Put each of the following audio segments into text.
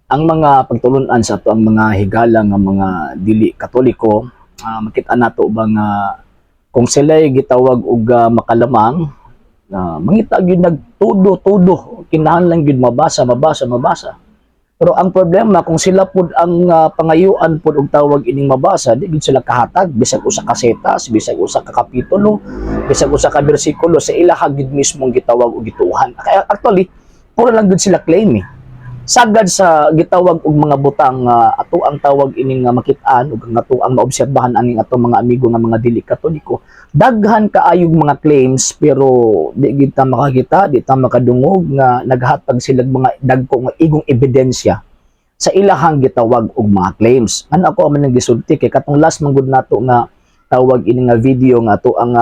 Ang mga pagtulunan sa ato ang mga higala nga mga dili Katoliko, makita nato ba nga kung sila'y gitawag og makalamang, mangita gyud nagtudo-tudo, kinahanglan gyud mabasa, mabasa, mabasa. Pero ang problema, kung sila pud ang pangayuan pud og tawag ining mabasa, di gyud sila kahatag bisag usa ka setas, bisag usa ka kapitulo, bisag usa ka bersikulo sa ilaha gyud mismong gitawag og gituohan. Kaya actually, puro lang gyud sila claim eh. Sagad sa gitawag og mga butang ato ang tawag ining makit-an ug ang ato ang maobserbahan aning atong mga amigo nga mga dili Katoliko, daghan kaayog mga claims, pero di gid ta makakita, di ta makadungog nga naghatag sila mga dagko nga igong ebidensya sa ilahang gitawag og mga claims. Ano ako man ang gisulti kay katong last man gud nato nga tawag ini nga video nga ato ang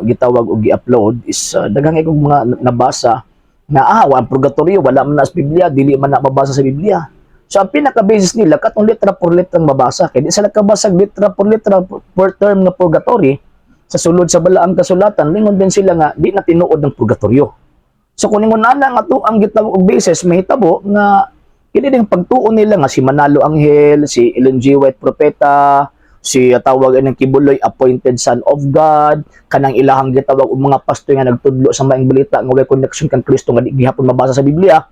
gitawag og gi-upload is daghang kog mga nabasa nga wa ang purgatorio, wala man na sa Biblia, dili man na mabasa sa Biblia. So ang pinaka basis nila katong letra por letra mabasa, kay di sila kabasag letra por letra per term nga purgatory sa sulod sa Balaang Kasulatan, lingon din sila nga di na tinuod ng purgatorio. So kung ingon ana nga ato ang gitawag og basis, mahitabo nga kini ding pagtuo nila nga si Manalo Anghel, si Ellen G. White propeta, si tawag ng Quiboloy appointed son of God, kanang ilahang gitawag og mga pastor nga nagtudlo sa maayong balita nga way connection kang Kristo nga di gihapon mabasa sa Biblia.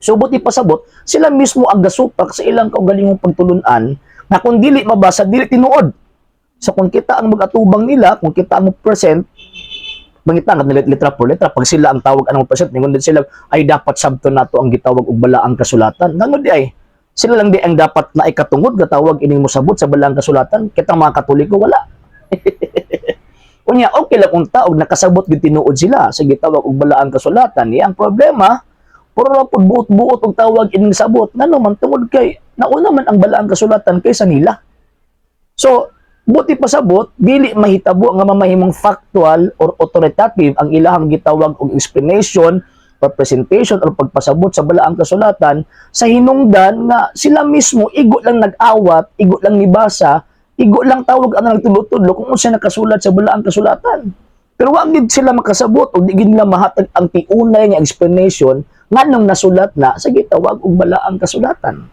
So buti pasabot, sila mismo ang gasupak sa ilang kaugalingong pagtulunan nga kung dili mabasa, dili tinuod. So kung kita ang mag-atubang nila, kung kita ang present, mangita nga nila letra por letra, pag sila ang tawag anong present, ningon din sila ay dapat sabto nato ang gitawag og Balaang Kasulatan. Ngano di ay sila lang di ang dapat na ikatungod gatawag ining mosabot sa Balaang Kasulatan, kitang mga Katoliko wala? Unya, okay lang unta og nakasabot gid tinuod sila sa gitawag og Balaang Kasulatan. Ang problema, puro ra pud buot-buot og tawag ining sabot. Ngano man? Tungod kay nauna man ang Balaang Kasulatan kaysa nila. So, buti pasabot, dili mahitabo nga mamahimong factual or authoritative ang ilahang gitawag og explanation or presentation or pagpasabot sa Balaang Kasulatan sa hinungdan nga sila mismo igo lang nag-awat, igo lang nibasa, igo lang tawag ang nagtudlo-tudlo kung unsa nakasulat sa Balaang Kasulatan. Pero wa gid sila makasabot o di gid nila mahatag ang tiunay nga explanation nganong nasulat na sa gitawag og Balaang Kasulatan.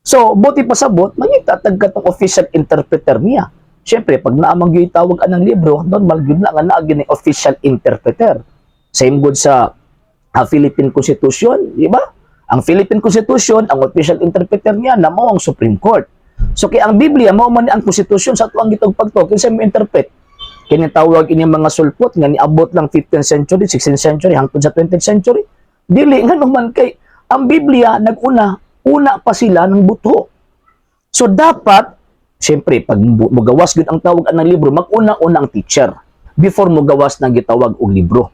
So, buti pasabot, mangita tag katong official interpreter niya. Siyempre, pag naamang gyud tawag anang libro, normal gyud na nga naa gyud ni official interpreter. Same good sa Philippine Constitution, di ba? Ang Philippine Constitution, ang official interpreter niya na mao ang Supreme Court. So kay ang Biblia mao man ni ang konstitusyon sa atuang gitawag pagtuo, kinsa mo interpret? Kini tawag ini mga sulpot nga niabot lang 15th century, 16th century hangtod sa 20th century. Dili, ngano man kay ang Biblia naguna, una pa sila ng buto. So dapat, siyempre, pag mugawas gyud ang tawag ang libro, mag-una-una ang teacher before mugawas ng gitawag og libro.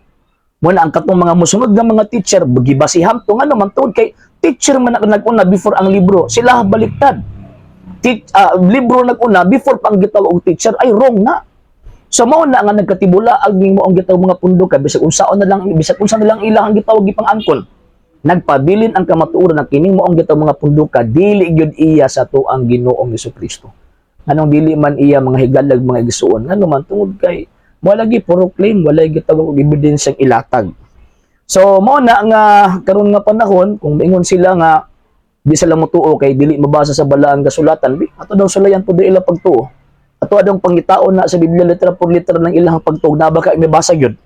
Muna ang katong mga musunod nga mga teacher gibasihan to, ngano man? Tungod kay teacher man ang nag-una before ang libro. Sila baliktad. Libro nag-una before pa ang gitawag og teacher ay wrong na. So mao na nga nagkatibula ang mo ang gitawag mga pundoka, bisag unsaon na lang, bisag unsa na lang ilang ang gitawag gipang-angkon. Nagpabilin ang kamatuoran na kining mo ang gitawag mga pundoka dili gyud iya sa atuang Ginoong Kristo. Anong dili man iya, mga higalag mga igsuon? Ngano man? Tungod kay wala gi puro claim, wala gitawag og ebidensyang ilatag. So mao na nga karon nga panahon, kung maingon sila nga di sila motuo kay dili mabasa sa Balaang Kasulatan, bi ato daw sulayan pud ila pagtuo. Ato adong pangitaon na sa Biblia letra por letra ng ilang pagtuo na baka mabasa gyud.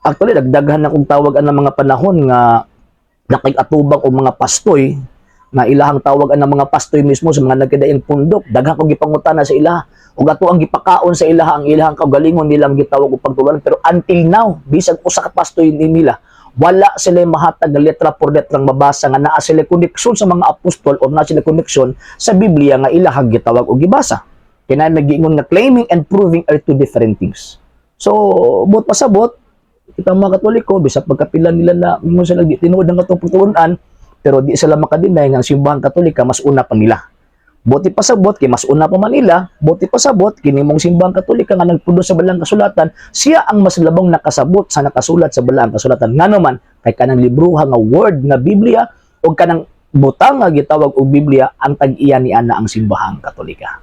Actually, dagdaghan na kung tawag ang mga panahon nga nakig-atubang og mga pastoy nga ilahang tawag ang mga pastoy mismo sa mga nagkadaing pundok, daghan kong gipangutana sa ilaha ug ato ang gipakaon sa ilaha ang ilahang kaugalingon nilang gitawag og pagtulunan, pero until now bisag usa ka pastoy ni nila wala sila mahatag nga letra por letrang mabasa nga naa sila koneksyon sa mga apostol o naa sila koneksyon sa Biblia nga ilahang gitawag og gibasa. Kaya nagiingon nga claiming and proving are two different things. So buot pasabot, kita mga Katoliko, bisag pagkapila nila na mingon sila di tinuod ang katong pagtulunan, pero di sila makadeny nga ang Simbahang Katolika mas una pa nila. Buti pasabot kay mas una pa man nila, buti pasabot kini mong Simbahang Katolika nga nagpundo sa Balang Kasulatan, siya ang mas labong nakasabot sa nakasulat sa Balang Kasulatan. Ngano man kay kanang libroha nga word nga Biblia o kanang butang nga gitawag og Biblia, ang tag-iya ni ana ang Simbahang Katolika.